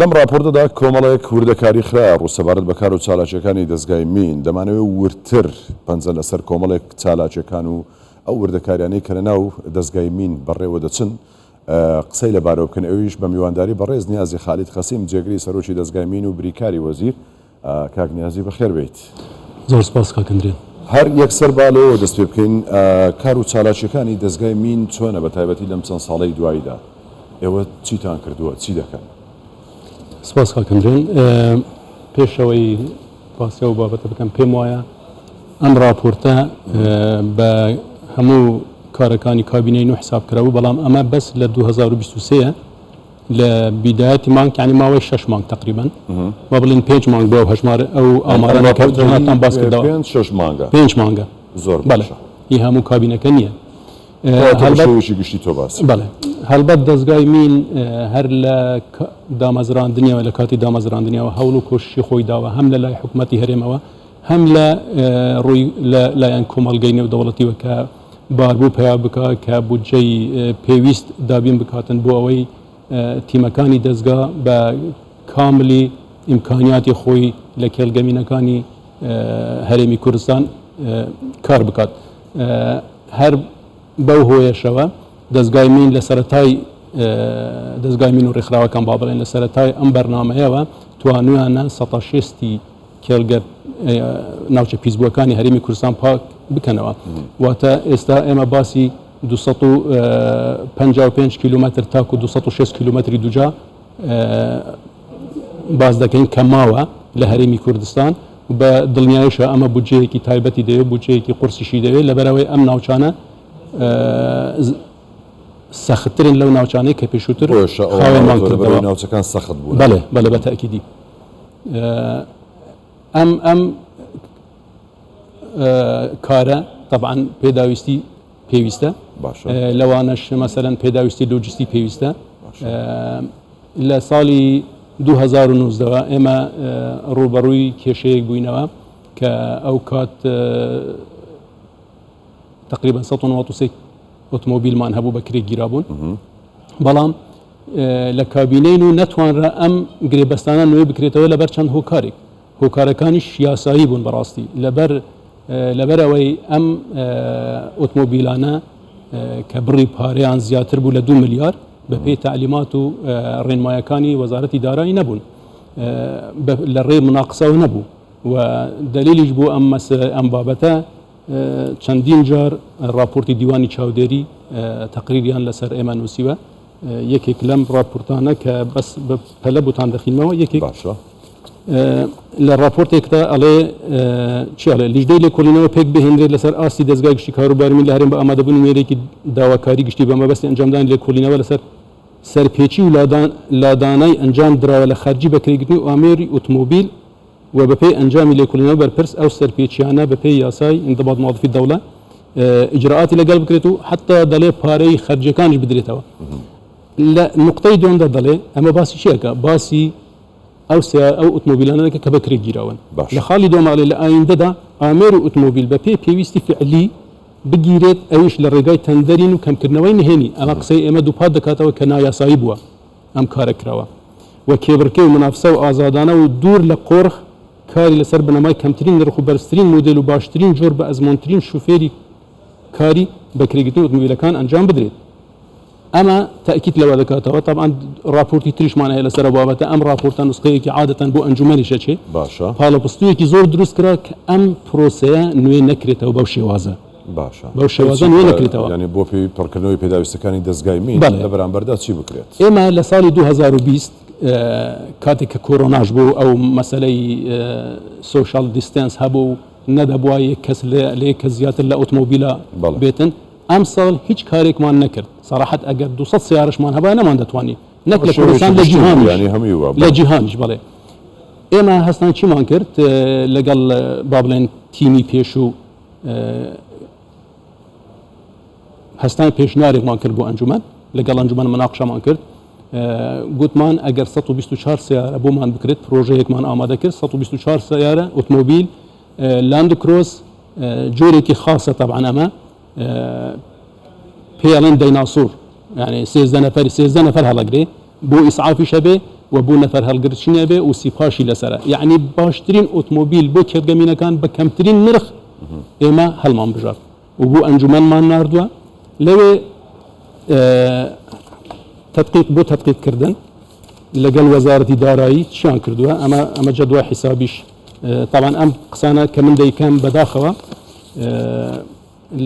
لەم ڕاپۆرتەدا کۆمەڵێک وردەکاری خرایە ڕوو سەبارەت بە کار و چالاکییەکانی دەزگای مین، دەمانەوێت وردتر پەنجە لەسەر کۆمەڵێک چالاکییەکان و ئەو وردەکاریانەی کە لەناو دەزگای مین بەڕێوە دەچن قسەی لەبارەوە بکەین، ئەویش بە میوانداری بەڕێز نیازی خالید قەسیم جێگری سەرۆکی دەزگای مین و بریکاری وەزیر. کاک نیازی بەخێر بێیت. زۆر سپاس کاک ئەندرێ. هەر یەکسەر با لەوەوە دەست پێ بکەین، کار و چالاکییەکانی دەزگای مین چۆنە بە تایبەتی لەم چەند ساڵەی دواییدا؟ ئێوە چیتان کردووە، چی دەکەن؟ سپاس کاک ئەندرێن. پێش ئەوەی باسی ئەو بابەتە بکەم پێم وایە ئەم ڕاپۆرتە بە هەموو کارەکانی کابینەی نوو حساب کرابوو، بەڵام ئەمە بەس لە 2023 لە بیدایەتی مانگ یانی ماوەی شەش مانگ تەقریبەن با بڵێن پێنج مانگ بۆ ئەو هەژمار ئەو ئامارانە کە جەنابتان باس کردەوە پێنج شەش مانگە پێنج مانگە زۆر بەڵێ باشە ئی هەموو کابینەکە نییە کەواتە بە هەڵبەت شێوەیەکی گشتی تۆ باسی بەڵێ هەڵبەت دەزگای مین هەر لە دامەزراندنیەوە لە کاتی دامەزراندنیەوە هەوڵ و کۆششی خۆی داوە هەم لە لای حکوومەتی هەرێمەوە هەم لە ڕووی لە لایەن کۆمەڵگەی نێودەوڵەتیوە کە باربوو پەیا بکا کە بودجەی پێویست دابین بکاتن بۆ ئەوەی تیمەکانی دەزگا بە کاملی ئیمکانیاتی خۆی لە کێڵگەمینەکانی هەرێمی کوردستان کار بکات. هەر بەو هۆیەشەوە دەزگای مین لە سەرەتای دەزگای مین و ڕێکخراوەکان با بڵێن لە سەرەتای ئەم بەرنامەیەوە توانویانە سەتا شێستی کێڵگە ناوچە پیسبووەکانی هەرێمی کوردستان پاک بکەنەوە. واتە ئێستا ئێمە باسی 255 کیلومتر تاکو 260 کیلومتری دوجا باس دەکەین کە ماوە لە هەرێمی کوردستان بە دڵنیایشە ئەمە بودجەیەکی تایبەتی دەوێت بودجەیەکی قورسیشی دەوێت لەبەرەوەی ئەم ناوچانە سەختترن لەو ناوچانەی کە پێشووتر خاوێنمان کردەوە ناوچەکان سەخت بوون بەڵێ بەڵێ بە تەئکیدی ئەم ئەم کارە تەبعەن پێداویستی پێویستە لەوانەش مەسەلەن پێداویستی لۆجستی پێویستە لە ساڵی 2019 ئێمە ڕوبەڕووی کێشەیەک بووینەوە کە ئەو کات تقریبا 193 ئۆتۆمۆبیلمان هەبوو بە کرێ گیرابوون بەڵام لە کابینەین و نەتوانرا ئەم گرێبەستانە نوێ بکرێتەوە لەبەر چەند هۆکارێک هۆکارەکانیش یاسایی بوون بەڕاستی لەبەر لەبەر ئەوەی ئەم ئۆتۆمۆبیلانە کە بڕی پارەیان زیاتر بوو لە دو ملیار بەپێی تەعلیمات و ڕێنمایەکانی وەزارەتی دارایی نەبوون لە ڕێی مناقسەوە نەبوو و دەلیلیش بۆ ئەم ئەم بابەتە چەندین جار ڕاپۆرتی دیوانی چاودێری تەقریریان لەسەر ئێمە نووسیوە یەکێک لەم ڕاپۆرتانە کە بەس بە پەلە بۆتان دەخینەوە یەکێک باشە لە ڕاپۆرتێکدا ئەڵێ چی ئەڵێ لیژنەی لێکۆڵینەوە پێک بهێنرێت لەسەر ئاستی دەزگای گشتی کاروباری مین لە هەرێم بە ئامادەبوونی نوێنەرێکی داواکاری گشتی بە مەبەستی ئەنجامدانی لێکۆڵینەوە لەسەر سەرپێچی و لادانای ئەنجام دراوە لە خەرجی بەکرێگرتنی ئامێری ئۆتۆمۆبیل و بەپێی ئەنجامی لێکۆڵینەوە بەرپرس ئەو سەرپێچیانە بەپێی یاسای انضباط موظفی الدولە ئیجرائاتی لەگەڵ بکرێت و حتا دەڵێ پارەی خەرجیەکانیش بدرێتەوە. لە نوقتەی دووەمدا دەڵێ ئەمە باسی چی ئەکا؟ باسی ئەو ئەو ئۆتۆمۆبیلانە دەکا کە بە کرێ گیراون. لە خاڵی دووەم ئەڵێ لە ئایندەدا ئامێر و ئۆتۆمۆبیل بەپێی پێویستی فعلی بگیرێت ئەویش لە ڕێگای تەندەرین و کەمکردنەوەی نهێنی. ئەمە قسەی ئێمە دووپات دەکاتەوە کە نایاسایی بووە ئەم کارە کراوە و کێبڕکێ و مونافسە و ئازادانە و دوور لە قۆرخ کاری لەسەر بنەمای کەمترین نرخ و بەرزترین مۆدێل و باشترین جۆر بە ئەزموونترین شوفێری کاری بەکرێگرتنی ئۆتۆمۆبیلەکان ئەنجام بدرێت. ئەمە تەئکید لەوە دەکاتەوە، تەبعەن ڕاپۆرتی تریشمان هەیە لەسەر ئەو بابەتە، ئەم ڕاپۆرتە نوسخەیەکی عادەتەن بۆ ئەنجومەنیش ئەچێ، باشە. پاڵەپستوویەکی زۆر دروست کرا کە ئەم پرۆسەیە نوێ نەکرێتەوە بەو شێوازە. باشە. بەو شێوازە نوێ نەکرێتەوە. یانی بۆ پێی پڕکردنەوەی پێداویستەکانی دەزگای مین بەڵێ. لە بەرامبەردا چی بکرێت؟ ئێمە لە ساڵی 2020 کاتێک کە کۆرۆناش بوو ئەو مەسەلەی social distance هەبوو و نەدەبوا یەک کەس لە یەک کەس زیاتر لە ئۆتۆمۆبیلا بەڵێ. بێتن، ئەمساڵ هیچ کارێکمان نەکرد سەراحەت ئەگەر 200 سیارەشمان هەبایە نەماندەتوانی نەک لە کوردستان لە جیهانیش لە جیهانیش بەڵێ ئێمە هەستان چیمان کرد لەگەڵ با بڵێن تیمی پێشوو هەستان پێشنیارێکمان کرد بۆ ئەنجومەن لەگەڵ ئەنجومەن مناقشەمان کرد گوتمان ئەگەر 124 سیارە بۆمان بکرێت پرۆژەیەکمان ئامادە کرد 124 سیارە ئۆتۆمۆبیل لاندکرۆس جۆرێکی خاصە تەبعەن ئەمە پێی ئەڵێن دەیناسوور یعنی سێزدە نەفەر سێزدە نەفەر هەڵەگرێ بۆ ئیسعافیش هەبێ. و بۆ نەفەر هەڵگر چی نەبێ و سیپاشی لەسەرە یەعنی باشترین ئۆتمۆبیل بۆ کێڵگە مینەکان بە کەمترین نرخ ئێمە هەڵمان بژارد و بۆ ئەنجومەنمان ناردووە لەوێ تدقیق بۆ تدقیق کردن لەگەڵ وەزارەتی دارایی چیان کردووە ئەمە ئەمە جەدوای حیسابیش تاوان ئەم قسانە کە من دەیکەم بەداخەوە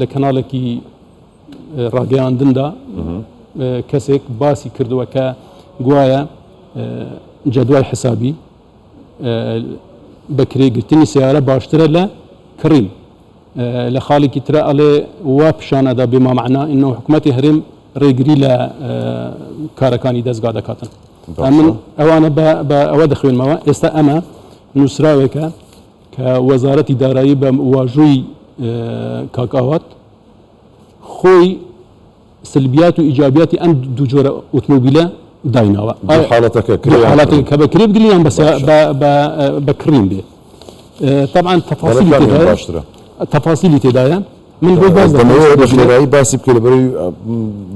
لە کەناڵێکی ڕاگەیاندندا کەسێک باسی کردووە کە گوایە جەدوای حسابی بە کرێگرتنی سیارە باشترە لە کڕین. لە خاڵێکی ترا ئەڵێ وا پیشان ئەدا بما مەعنا ئینۆ حکومەتی هەرێم ڕێگری لە کارەکانی دەزگا دەکاتن. ئەمن ئەوانە بە ئەوە دەخوێنمەوە. ئێستا ئەمە نووسراوێکە کە وەزارەتی دارایی بە واژووی کاک ئاوات خۆی سلبیات و ئیجابیاتی ئەم دوو جۆرە ئۆتۆمۆبیلە دایناوە. دوو حاڵەتەکە کرێ یان حاڵەتەکە کە بە کرێ بگری یان بە بە کڕین بێ. طبعا تفاصیلی تێدایە باشترە. تفاصیلی تێدایە. من بۆ باس دەمەوێت بە خێرایی باسی بکەی لەبەرەوەی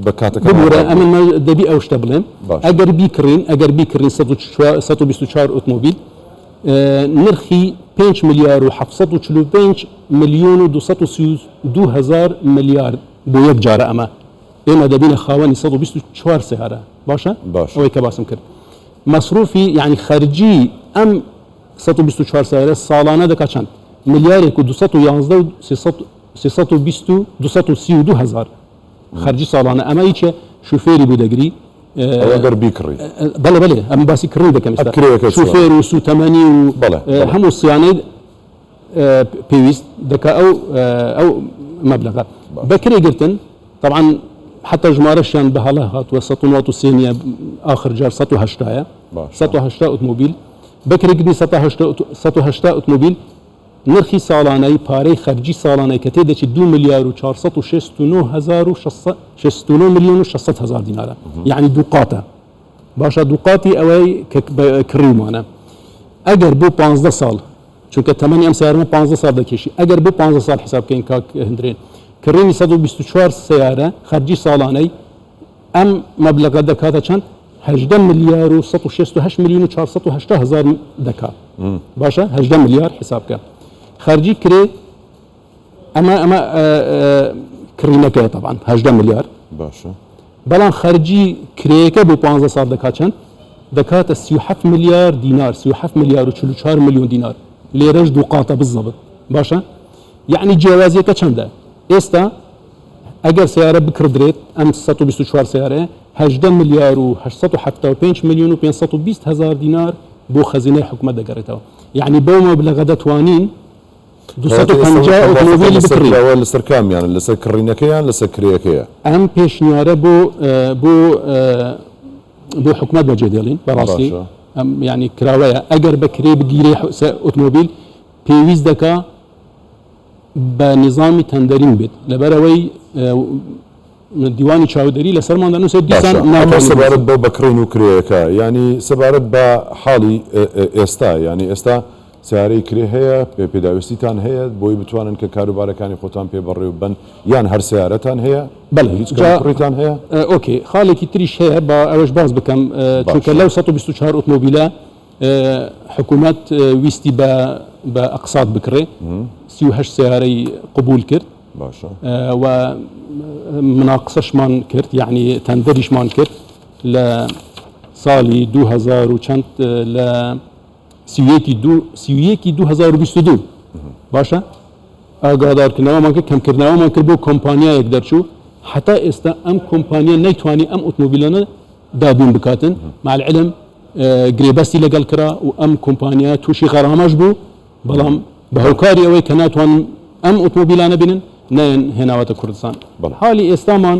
بە کاتەکە ببورە ئەمن دەبی ئەو شتە بڵێم ئەگەر بیکڕین ئەگەر بیکڕین 124 ئۆتۆمۆبیل نرخی 5 ملیار و 745 ملیۆن و 232 هەزار ملیار بۆ یەک جارە ئەمە ئێمە دەبینە خاوەنی 124 سیارە باشە باش ئەوەی کە باسم کرد مەسروفی یعنی خەرجی ئەم 124 سیارە ساڵانە دەکات چەند ملیارێک و 211 و 320 و 232 هەزار خەرجی ساڵانە ئەمە هیچە شوفێری بۆ دەگری ئەوە گەر بیکڕی بەڵێ بەڵێ ئەم باسی کڕین دەکەم ئێستا کرێیەکە چۆنە؟ شوفێر و سوتەمەنی و بەڵێ، بەڵێ. هەموو سیانەی پێویست دەکا ئەو ئەو مەبلەغە بە کرێ گرتن طبعا حتا ژمارەشیان بە هەڵە هاتووە 193 نییە ئاخر جار 180 باشە. 180 ئۆتۆمۆبیل بە کرێگرتنی 180 ئۆتۆمۆبیل نرخی ساڵانەی پارەی خەرجی ساڵانەی کە تێدەچێت دوو ملیار و 469 هەزار و 69 ملیۆن و 600 هەزار دینارە یعنی دوو قاتە باشە دووقاتی ئەوەی کە کڕیومانە ئەگەر بۆ 15 ساڵ چونکە تەمەنی ئەم سیارمە 15 ساڵ دەکێشی ئەگەر بۆ 15 ساڵ حساب بکەین کاک هندرێن کڕینی 124 سیارە خەرجی ساڵانەی ئەم مەبلەغە دەکاتە چەند؟ 18 ملیار و 168 ملیۆن و 480 هەزار دەکات باشە 18 ملیار حساب بکە خەرجی کرێ ئەمە ئەمە کڕینەکەیە تەبان 18 ملیار باشە بەڵام خەرجی کرێیەکە بۆ 15 ساڵ دەکات چەند؟ دەکاتە 37 ملیار دینار 37 ملیار و 44 ملیۆن دینار لێرەش دوو قاتە بزەبت باشە یعنی جیاوازیەکە چەندە ئێستا ئەگەر سیارە بکڕدرێت ئەم 124 سیارەیە 18 ملیار و 875 ملیۆن و 520 هەزار دینار بۆ خەزینەی حکومەت دەگەڕێتەوە یعنی بەو مەبلەغە دەتوانین 250 ئۆتۆمۆبیلی بکڕین. ئەوە لەسەر کامیانە لەسەر کڕینەکە یان لەسەر کرێیەکەیە؟ ئەم پێشنیارە بۆ بۆ بۆ حکومەت بەجێ دێڵین بەڕاستی ئەم یعنی کراوەیە ئەگەر بە کرێ بگیرێ ئۆتۆمۆبیل پێویست دەکا بە نیزامی tendering بێت لەبەرئەوەی دیوانی چاودێری لەسەرمان دەنووسێت دیسان باشە ئەمە ناتوانین سەبارەت بنووسین. بەو بە کڕین و کرێیەکە یانی سەبارەت بە حاڵی ئێستا یانی ئێستا سەیارەی کرێ هەیە پێداویستیتان هەیە بۆی بتوانن کە کاروبارەکانی خۆتان پێ بەڕێوە ببەن یان هەر سەیارەتان هەیە بەڵێ هیچ جا کەم کوڕیتان هەیە؟ okay خاڵێکی تریش هەیە با ئەوەش باس بکەم چونکە باشە لەو 124 ئۆتۆمۆبیلە حکوومەت ویستی بە بە ئەقسات بکڕێ 38 سەیارەی قبول کرد باشە. و مناقسەشمان کرد یعنی تەندەریشمان کرد لە ساڵی 2000 و چەند لە سیویەکی دوو سیویەکی 2022 باشە ئاگادارکردنەوەمان کرد کەمکردنەوەمان کرد بۆ کۆمپانیایەک دەرچوو حتا ئێستا ئەم کۆمپانیا نەیتوانی ئەم ئۆتۆمۆبیلانە دابین بکاتن مع العلم گرێبەستی لەگەڵ کرا و ئەم کۆمپانیا تووشی غەرامەش بوو بەڵام بە هۆکاری ئەوەی کە ناتوانن ئەم ئۆتۆمۆبیلانە بینن نەیان هێناوەتە کوردستان. حاڵی ئێستامان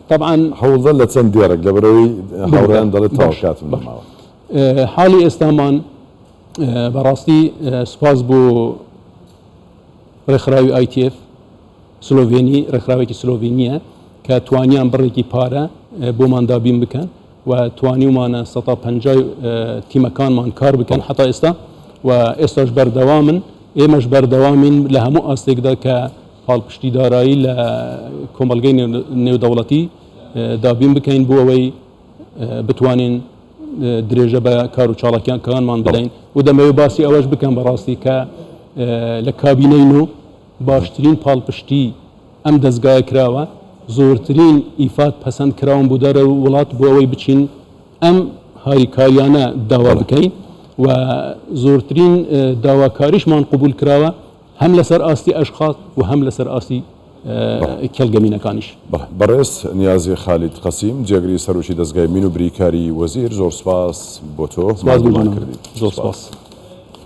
تەبعەن. هەوڵدە لە چەند دێڕێک لەبەرئەوەی هاوڕێیان دەڵێت تەواو کاتم نەماوە. حاڵی ئێستامان بەڕاستی سوپاس بۆ ڕێکخراوی ITF سلۆڤێنی، ڕێکخراوێکی سلۆڤینییە کە توانیان بڕێکی پارە بۆمان دابین بکەن و توانیومانە سەتا پەنجای تیمەکانمان کار بکەن حتا ئێستا و ئێستاش بەردەوامن، ئێمەش بەردەوامین لە هەموو ئاستێکدا کە پاڵپشتی دارایی لە کۆمەڵگەی نێودەوڵەتی دابین بکەین بۆ ئەوەی. بتوانین درێژە بە کار و چاڵاکیانکانمان بدەین و دەمەوێت باسی ئەوەش بکەم بەڕاستی کە لە کابینەی نۆ باشترین پاڵپشتی ئەم دەزگایە کراوە، زۆرترین ئیفاد پەسەند کراون بۆ دەرەوەی وڵات بۆ ئەوەی بچین ئەم هاریکاریانە داوا بکەین و زۆرترین داواکاریشمان قبول کراوە هەم لەسەر ئاستی ئەشخاص و هەم لەسەر ئاستی کێڵگە مینەکانیش. بەڵێ بەڕێز نیازی خالید قەسیم جێگری سەرۆکی دەزگای مین و بریکاری وەزیر زۆر سوپاس بۆ تۆ سوپاس بۆ ماندوومان جەنابت کردیت زۆر سوپاس. سوپاس.